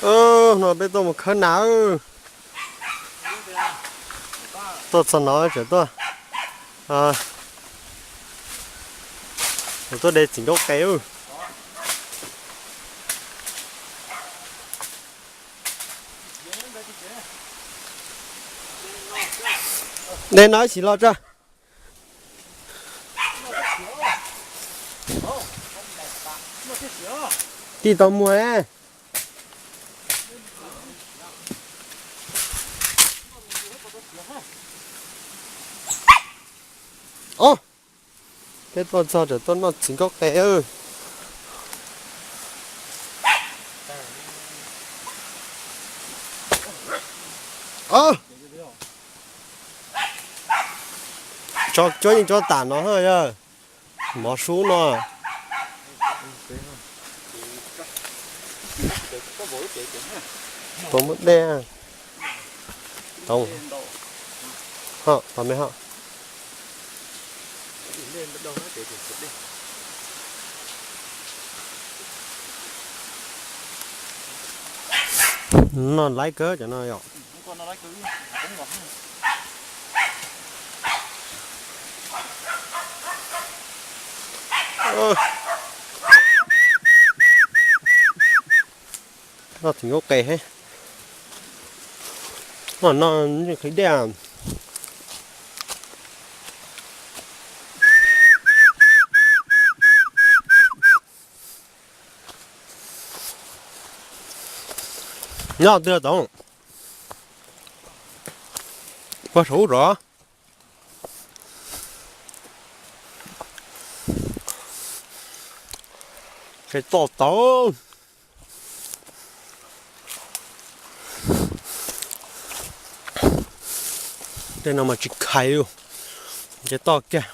No peb tuaj mus khawb nas. Tuaj txog no tseem tuaj, tuaj de txiv nkaub qe. De no ib sim los tso. Tij tau muag. Os, peb tuaj txog tseem tuaj noj txiv nkaub qe. Tso cuab yeej tso tam no yog mov sub no. Tau muab dej. Tau, tau me ho. No laiv kawg cov no yom. Noj txiv nkaub qe he. Noj no qhib dej. Nyob twg Toom? Puag saum ub rov. Ces toj tau. Tej no mas tsis khais li, ces toj kiag.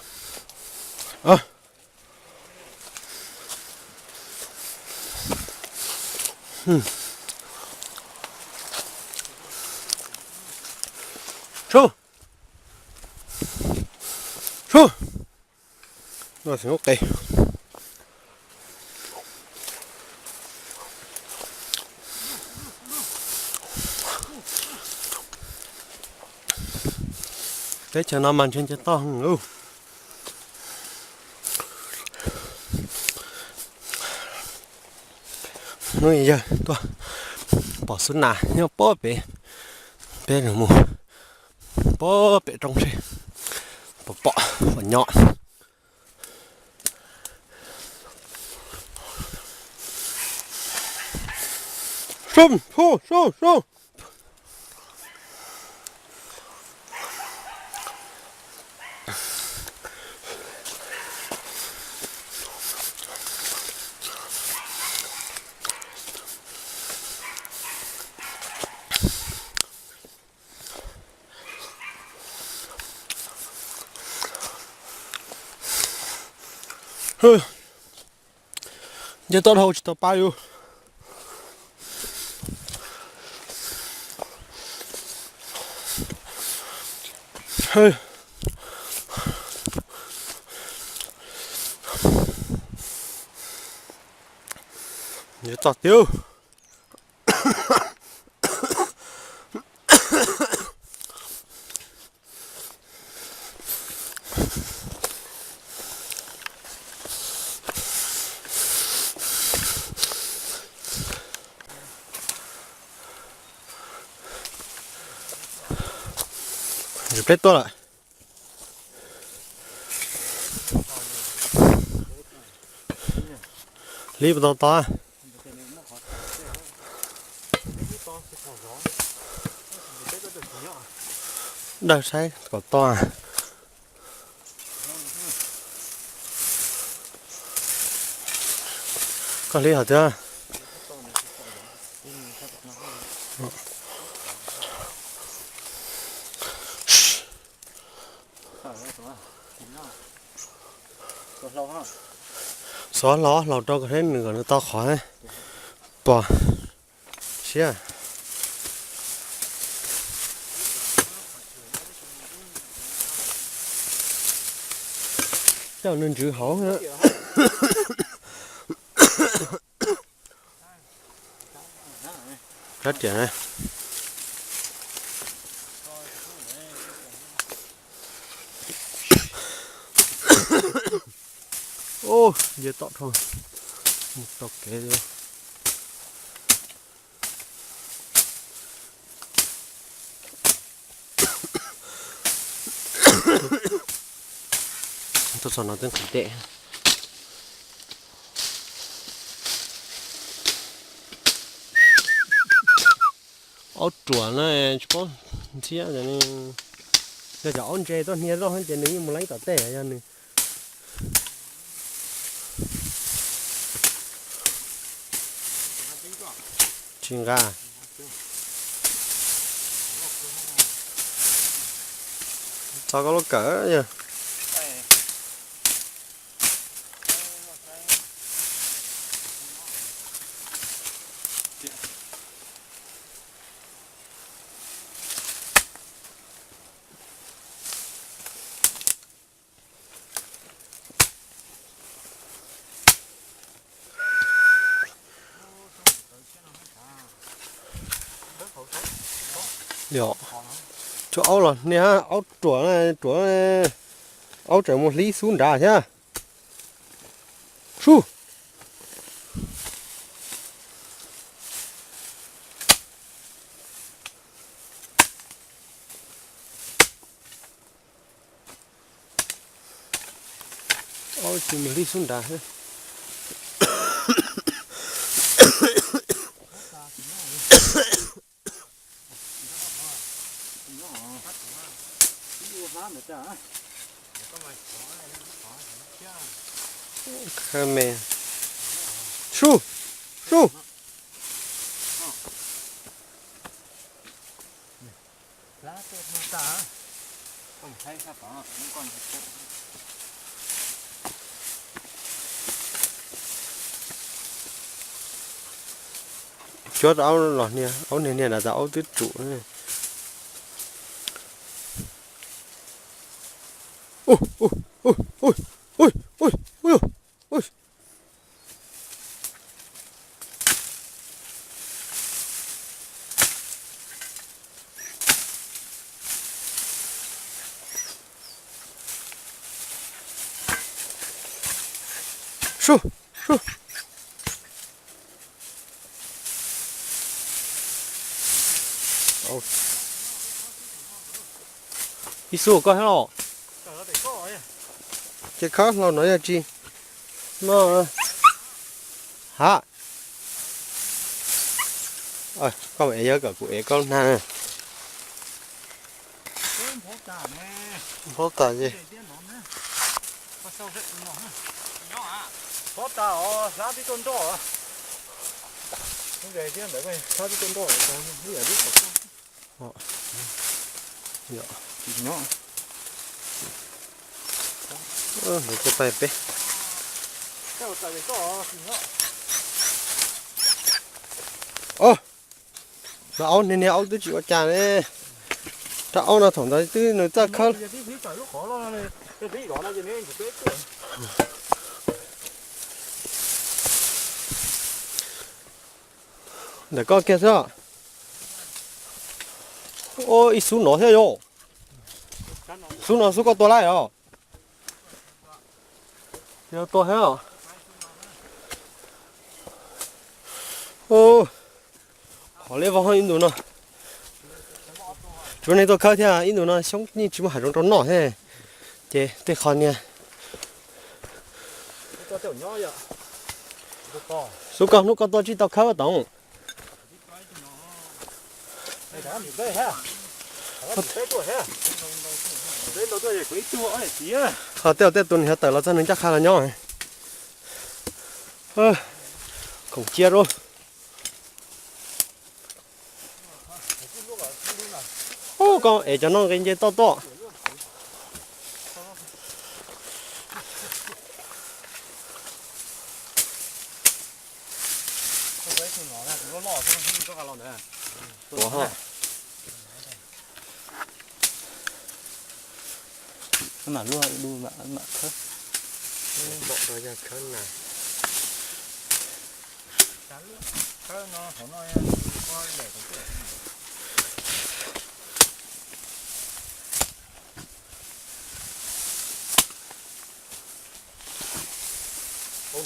Sub, sub. Noj txiv nkaub qe. Teb chaws no mas ntshe nce toj heev. Hnub yawg tuaj pom xub nas nyob pob pem, peb mus pob pem roob seb puas pom, puas nyob. Sub, sub, sub, sub. Nce toj dhau tsis tau pab yus. Nce toj tiag. Peb tuaj lawm. Li puas tau tod? Dawg saib kom tod. Koj hlib hov tiag. Xov hlau hlau rau koj seb nws kom nws tau qhov pom siab. Coj nws ntsws hauv. Rab riam na. Ub, nce tom dhau, mus tau kev li. Tuaj txog no twb nqhis dej. Aub ruam na, tsis paub ntxhiab, yog cov aub ntse tuaj hnia zoj ces nws yeej mus leeb tom tej, yog nws tsis nqa. Txog koj lub kawm yog. Yog, tshuav aub los niag aub ruam, ruam, aub tseem mus hlib xub nrad thiab. Su. Aub tsis mus hlib xub nrad thiab. Khab me. Su, su. Cuab tau aub los niag, aub niag niag nrad tas aub twb tsum. Su, su. Ib xub koj thiab los? Ces khawb hlau no yog tsis no. Ha, koj ev yog kom kuv ev koj na. Nphob tas ces. Nphob tas os, hlab tib tuaj nroj. Hlab tib tuaj nroj, ib yam li. Lawv tuaj pais peb. Os, no aub niag niag aub twb tsis ua cas ne. Rab aub no thaum ntawd twb nws txawj khawb. Ntawm koj kiag xwb. Ua ib xub no thiab yom. Xub no xub koj tua lawm os. Yog tua thiab. Qhov liab vog ib ntus no. Tsuav neeg tuaj khawb thiab, ib ntus no xyoob yeej tsis muaj hav zoov rau noj thiab. Ces tej qho niag xub koj hnub koj tuaj tsis tau khawb toom. Ho tej tej tus nws ho tawm los txog nws ncaj qha los nyob. Khoom cia rau. Ub, koj ev cov no nqe nce toj tuaj. Ua ha. Mam luaj dua mam khawb. Bom rau yog khawb na. Ua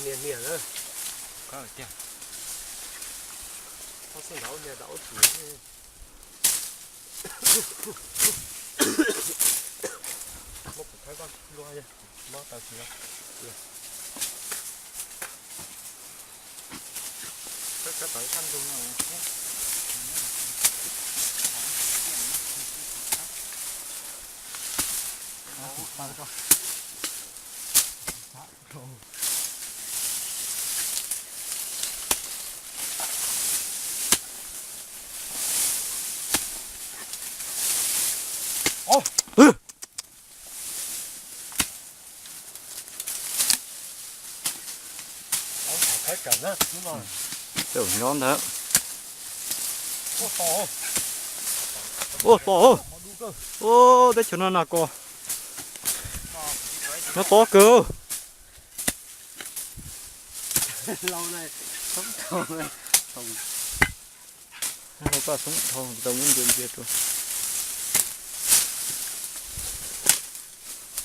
niag niag na. Koj tiag. Koj xub nrad ua niag nrad ua tsuav. Muab kuv thawb koj luaj, mob taw tsis los. Koj tov sab ntug no thiab. Nyob ntawd. Ua to. Ua, teb chaws no na ko. Nyob tob kawg.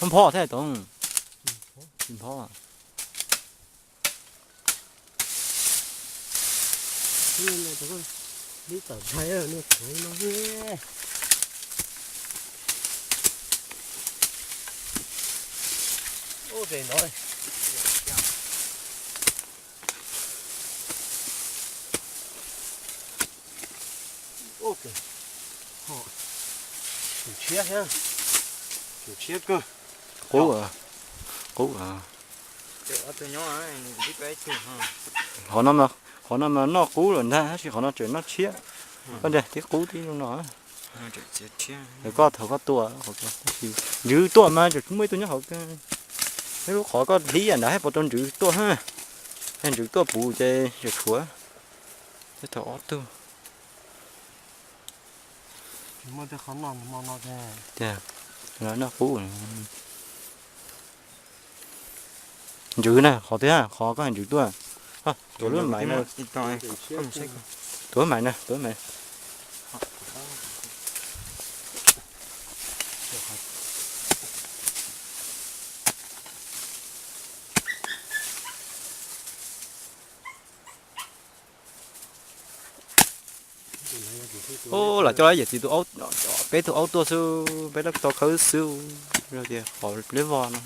Nphob thiab Toom. Tsis nphob. Tshiab thiab, tshiab kawg. Qub, qub. Qhov no, qhov no mas noj qub lawm ntag, tab sis qhov no tseem noj tshiab. Koj ntsia tib qub tib no. Koj thaum koj tua, tab sis ntswv tuaj mas tseem muaj ib tug nyob hauv. Ib lub qhov koj hlib nrad puas tau ntswv tuaj ha. Yog ntswv tuaj puv ces tseem tshuav. Tau ob tug. Tiag, noj qub. Ntswv na, qhov twg, qhov koj hais ntswv tuaj. Tuav lub maim na. Tuav maim na, tuav maim. Ub, los coj lawm yawm txiv tus aub, peb tus aub tuaj xwb, peb lab tau khawb xwb. Tias qhov liab vog no.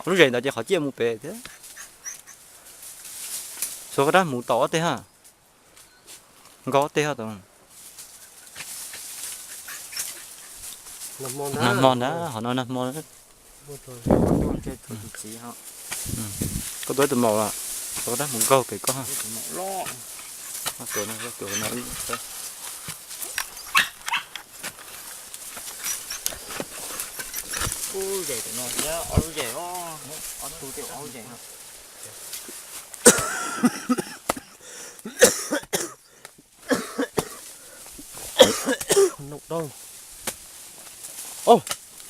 Lub zes ntawd ces qhov ciaj mus pem thiab. Xuas koj rab hmuv tau ob teg ha. Nkauj ob teg ha tau. Nag hmo ntag, qhov no nag hmo. Koj tua ib tug maum los, koj rab hmuv nkaug pem koj ha. Tus no, tus no. Ub, zes tus no thiab ob lub zes, ob tug tej ob lub zes no.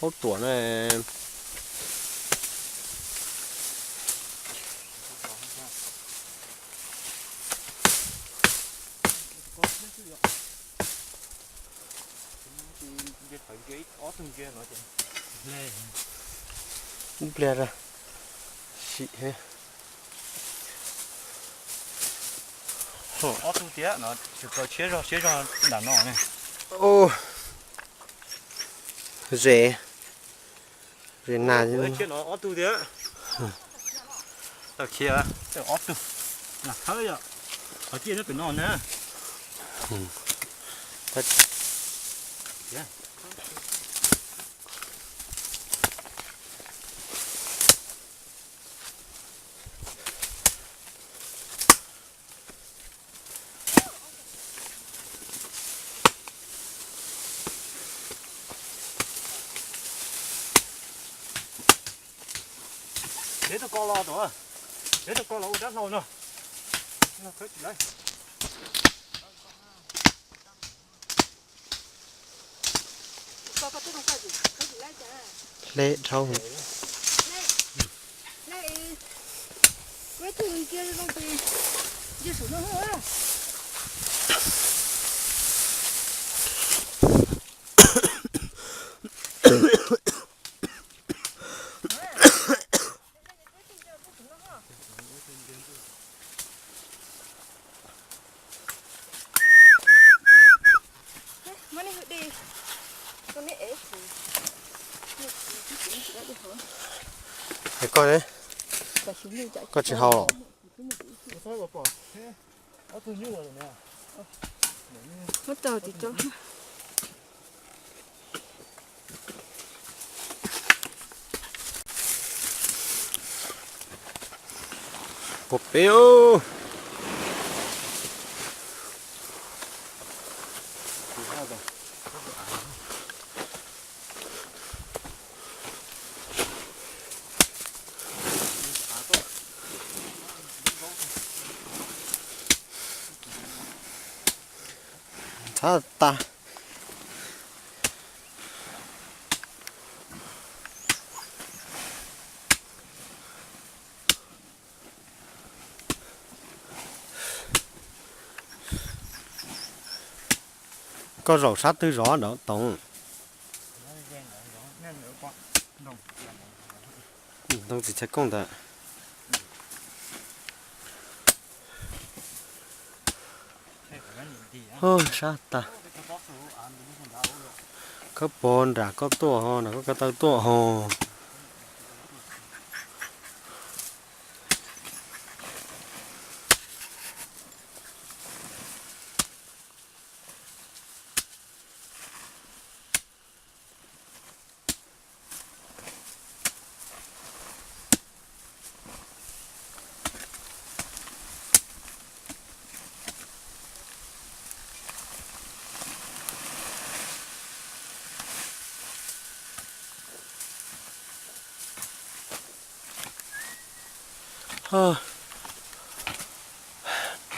Aub tuam ne. Ub pliag ra. Sim he. Ob tug tiag no, tsis tau tshiab zog, tshiab zog nram no ne. Zes, zes nas. Tshiab no ob tug tiag. Tawm khiav, tawm ob tug. Nas thawb yom. Qhov ciaj nyob pem no na. Dev tau ko los, dev tau ko los ua dab hlau no. Hle dhau. Peb tug cia zoo ces ntsia saum no. Koj, koj tsis haus los? Pom peb. Txhob tas. Koj zaum sab twg zov nraud Toom? Ntoo txiv txhais kooj ntawd. Sab tas. Khawb pov nram koj tuaj ho, nram koj ko taw tuaj ho.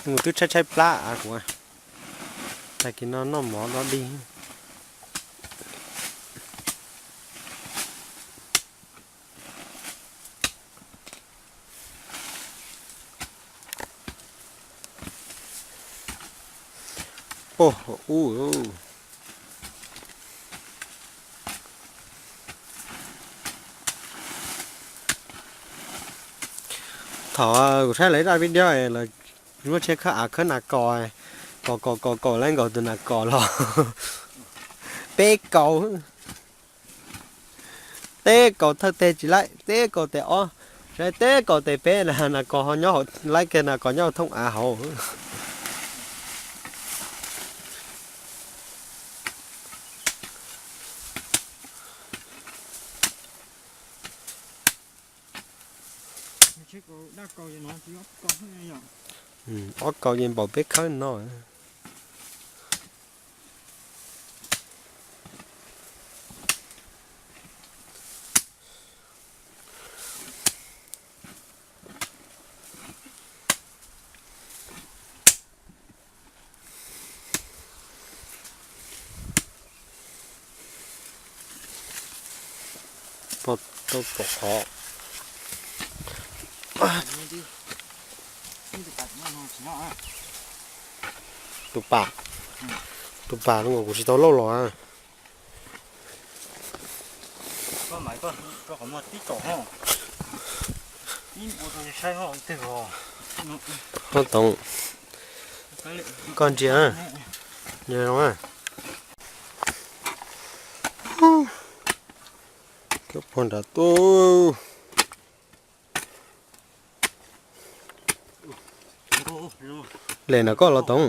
Mus twb tshaib tshaib plab kuv. Tag kis no noj mov dog dig. Pog ub. Thaum kuv saib lawv zaj video lawv muab tsheb khawb av khawb nas kos, kos kos kos kos laib nkaus tus nas kos los peb kaus. Teb kaus thawj teg tsis laib, teb kaus tes ob, saib teb kaus tes peb, nas kos ho nyob hauv, laib kiag nas kos nyob hauv thooj av hauv. Ob kaus yeej npaum peb khawb no. Pog tau pom qhov. Tus pas, tus pas no kuv tsis tau lauj los. Ho Toom, koj ntsia, ntsia zoo. Koj pog nram tuaj. Lem nram koj los Toom.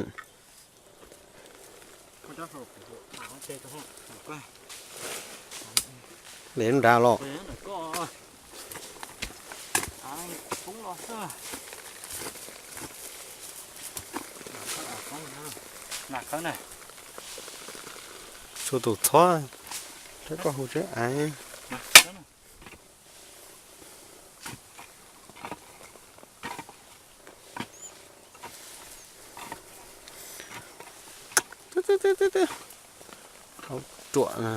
Lem nrad los. Tsuas tus txhob, txhob koj hu tseeb aiv. Ruam na.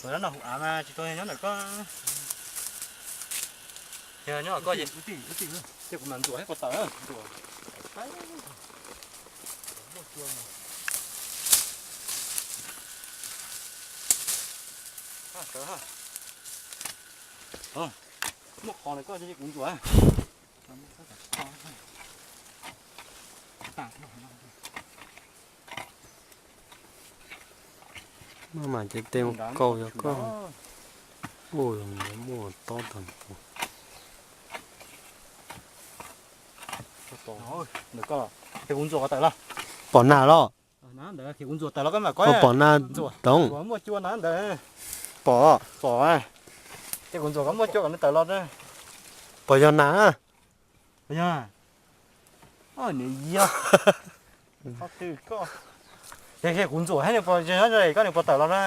Tus no hauv av mas tsis tau, nyob ntawm koj. Yog nyob ntawm koj ces, ces kuv mam ntxuam thiab kuv tawm. Muaj qhov ntawm koj ces kuv ntxuam. Maj mam ces tej kaus yog koj. Ua muaj tob tag npaum. Ces kuv ntxuam kom tawm los. Pom nas los? Ntawd ces kuv ntxuam tawm los koj mam kov. Pom nas, Toom? Muaj cua na ntawd. Pom. Pom. Ces kuv ntxuam kom muaj cua kom nws tawm los. Pom yog nas? Yog. Nws yog. Qhov twg koj? Ces kuv ntxuam thiab nws puas, koj nws puas tawm los na?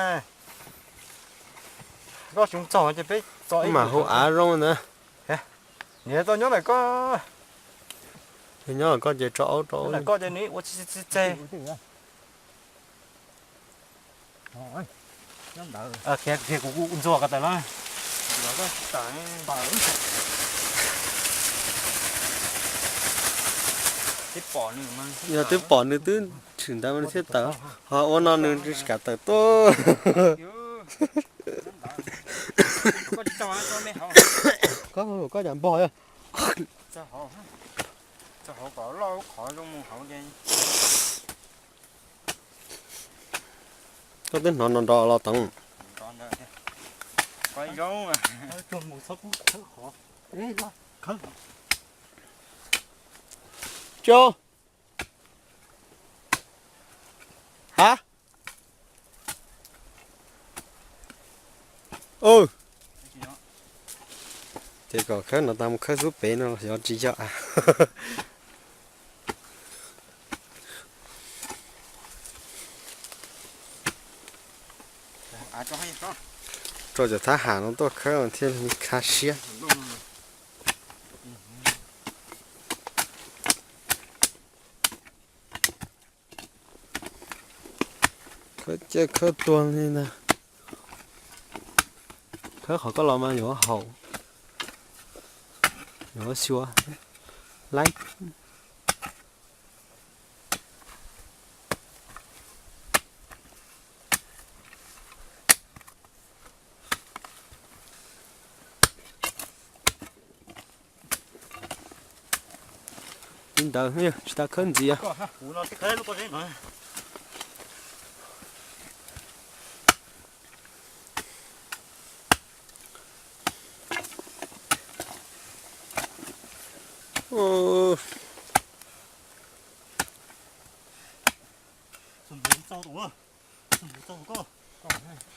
Koj tsis txog ces peb tso ib mam hu av zoo ntawd. Nws tau nyob ntawm koj. Nyob ntawm koj ces tso aub rau. Ntawm koj ces nws ua txi txi txi. Khiav, khiav, kuv ntxuam kom tawm los. Yog twb pom nws twb tshwm ntawd mas nws thiaj tawm, ho ua no nws tsis kam tawm tuaj. Koj, koj cas npog. Koj twb hnov nrov nrov los Toom? Tso. Ha? Ces kom khawb no tau mus khawb xub pem no los xyov tsis yog. Rau cov thab ham no tuaj khawb thiaj li kha siab. Khawb ciaj khawb tuag li ntag. Khawb qhov koj los mas yuav haum, yuav xyuas laib. Li ntawd tsis tas khawb ntxiv.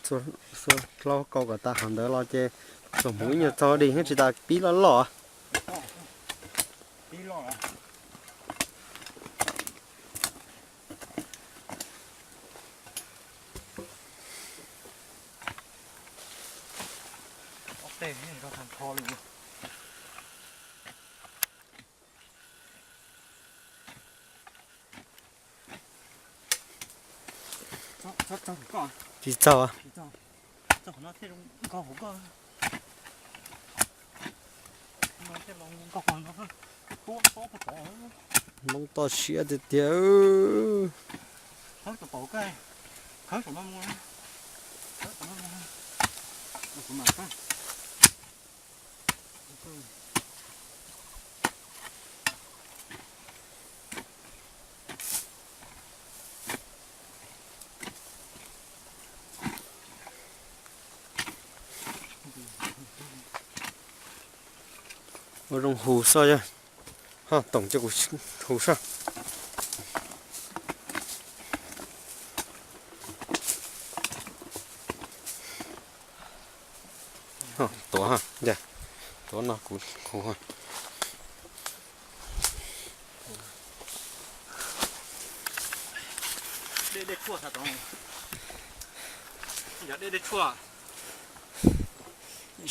Txua hlau kau kom tas qhov ntawd los ces txuas hmuv ib nyuag txog di, tsis tas pib loj loj. Tsis txog. Hmoob toj siab tiag tiag. Ua zoo hu xoj yog, ho toom cia kuv hu soj. Tuav, tuav no kuv hu.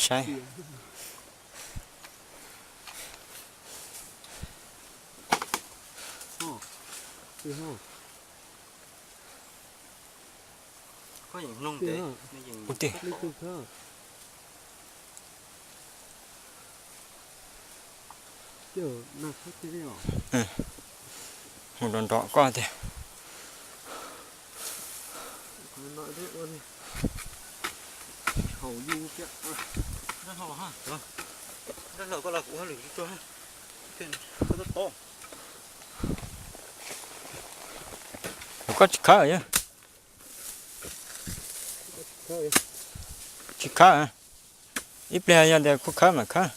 Saib. Ua tiag. Mus nrov nrov koj tiag. Koj tsis khawb yog? Tsis khawb. Ib pliag yog tias kuv khawb mas khawb.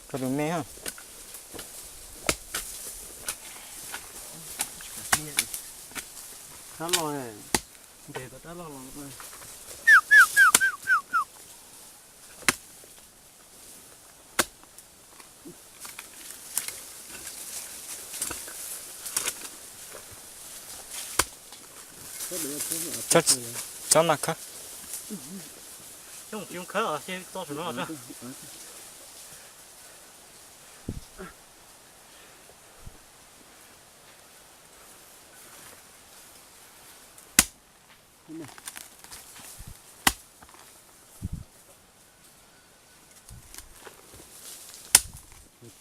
Koj tus me, rab loj, ntes tau rab loj los. Cov no khawb. Qhov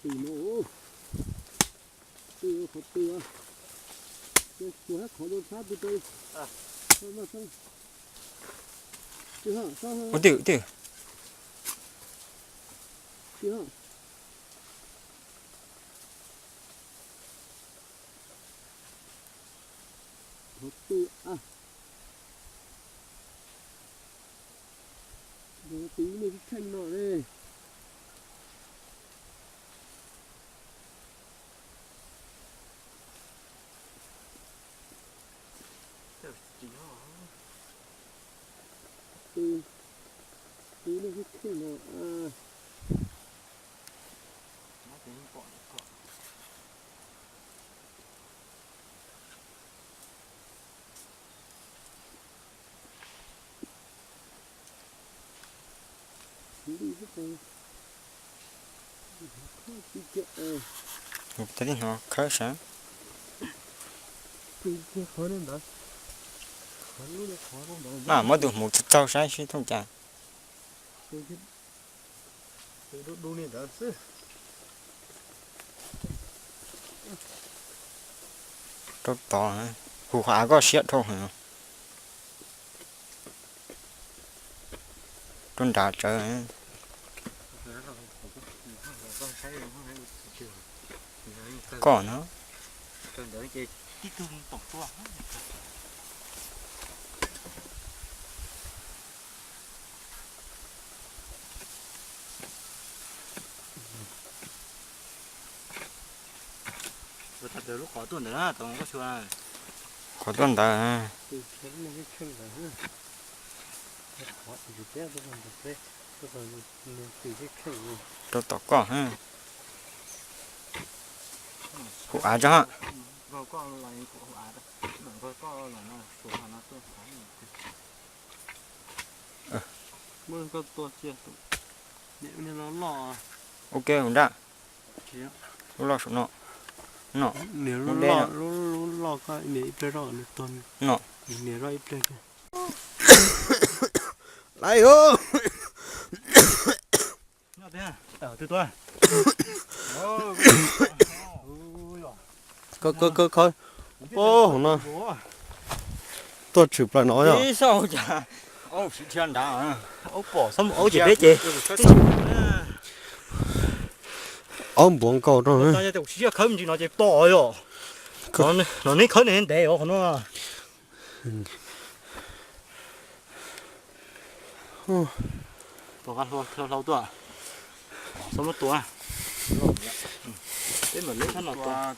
twg no, twg qhov twg, qhov sab twg, ua twg twg. Qhov twg a? Tus nej kheej no ne. Tus, tus nej kheej no. Tus tib hnov khawb sab. Mas muab tus hmuv tsaug saib sib thooj cas. Rau tod, hu qhov av koj siab dhau heev. Rau nrad tsawv. Koj no. Qhov tuaj ntawd. Rau tom koj. Hu av tso. Ua ke hauv nraj. Lub loj saum no. No. Lub loj, lub loj koj nias ib pliag zoj nws tuag. No. Nias zoj ib pliag. Laiv. Koj, koj, koj, koj. Hauv no. Tuaj tshwm plaws no yog. Aub npuav nkaus rau. Khawb ntsis no ces pom yom. No neb khawb ntev qhov no. Tua hlau tuaj. Txhob muab tua. Peb mam leb thab no tua.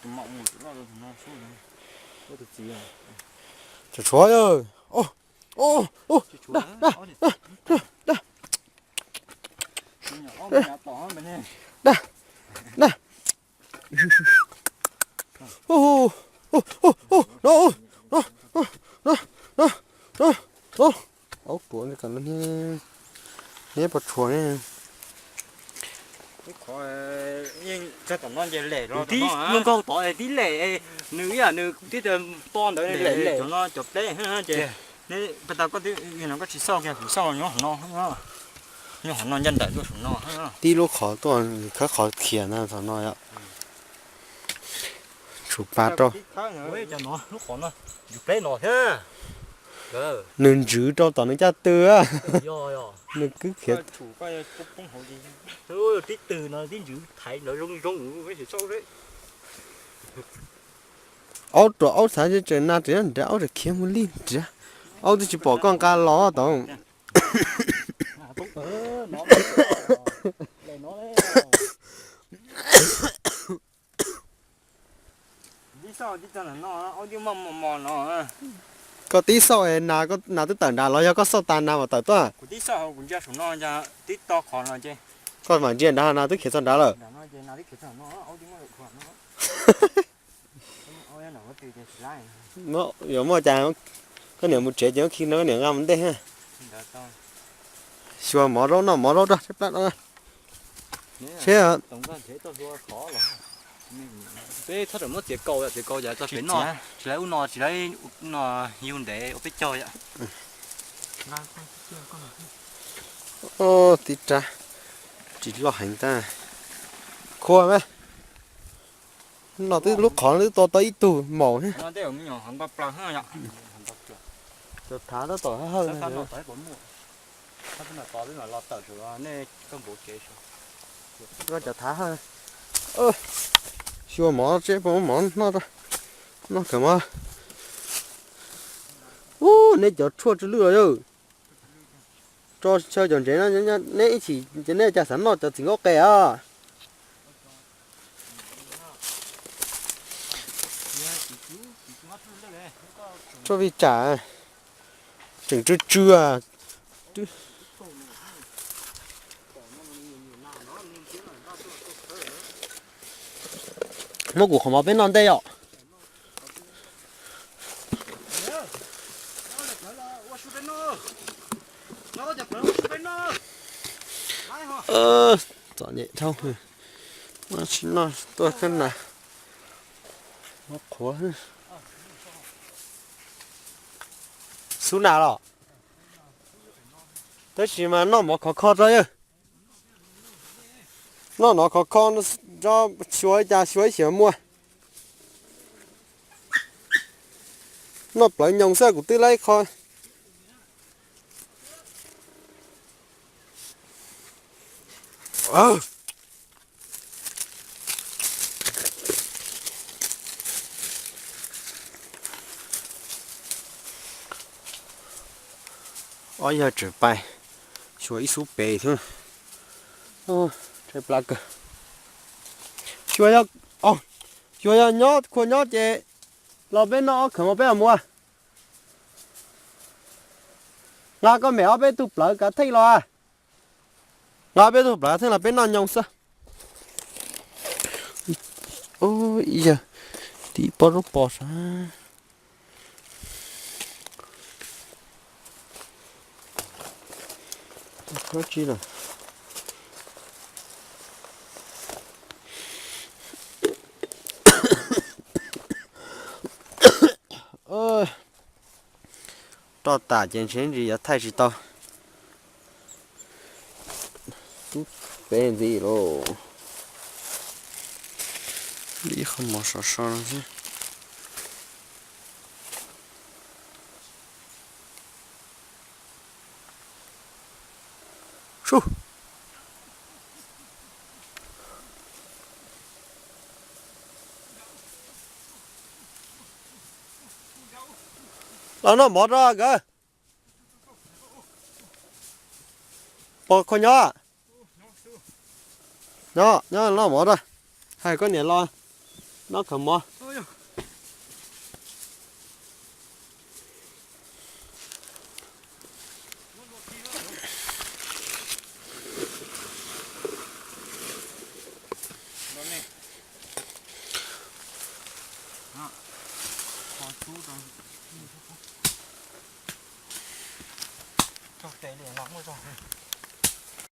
Tshuav, tshuav. Daj, daj, daj. No, no, no, no, no, no. Aub, ruam li kom no, niab pos tshuas ne. Tib nkaug tod tib lem, nws ib yam nws tib to ntawd lem lem cov no cov pleb ces, neb pas tas koj twb no koj tsis xauj kiag kuv xauj nyob hauv no, nyob hauv no ncaj nraim tuaj saum no. Tib lub qhov tuaj khawb qhov khiav ntag thaum no yom. Tsum pa rau. Lub qhov no, yus pleb no thiab. Nws ntswv rau tom nws caj tw. Nws kwb khiav. Tib tw no tib ntswv thaiv ntawd zoo zoo. Aub ruam aub xav tseem na tseem nrad aub tseem khiav mus li nrad. Aub twb tsis pom koj nqa los tod. Koj tib xauj na, nas twb tawm nrad los yog koj xauj tas nas mam tawm tuaj? Koj mam ntsia nrad nas twb khiav txog nrad lawm. Yuav muaj cas koj niam mus tsev ces muab khi no koj niam nqa mus ntej. Xyuas mov zaub noj mov zaub rau seb plab rau. Seb. Peb txhob rawm muab txiav kaus, txiav kaus ces txog pem noj, tsis lawv ub no, tsis lawv ub no yug ntev ua peb caug yom. Tib rab tsis loj heev tab. Khua me. No twb lub qhov twb to tau ib tug maum thiab. Cov thav tab tom hawj hawj. Cov thav hawj. Xyuas mov seb puas muaj mov noj, noj kawg mov. Ub, neb cov tshuaj tsw lwj los yog. Tso chaw cov ntsev no, neb ib chim ces neb cas xav noj cov txiv nkaub qe os. Tso vij tsam tseem tsw tsw. Muab kuv qhov mov peb noj ntej yom. Txom nyem dhau, tsis noj tuaj kab nas, qhuav. Xub nas los, tab sis mas noj mov khov kho tso yawg. Noj mov khov kho, xyuas ib cas xyuas ib xyuas muaj. Noj plawv nyoos xwb kuv twb laib qho. Ob yawg tseem pais xyuas ib xub pem thiab. Tshaib plab kawg. Xyuas yog, xyuas yog nyob khua nyob ces los peb noj ob khawm mov peb mam mus. Nqa koj mem ob peb tug plawv kav theej los. Nqa ob peb tug plawv kav theej los peb noj nyoos xwb. Ib yawg tiv pob zaub pos sav. Dab tsi lawm? Roj tas ces ntshe ntsis yuav thaij tsis tau. Tub peb ntxiv lauj. Ib qho mov sov so no xwb. Sub. Los noj mov rau nkawd. Pog kho nyob. Nyob nyob noj mov rau. Hais koj niam los noj khawv mov. Qhov cub rau, txog tes li no muaj zog.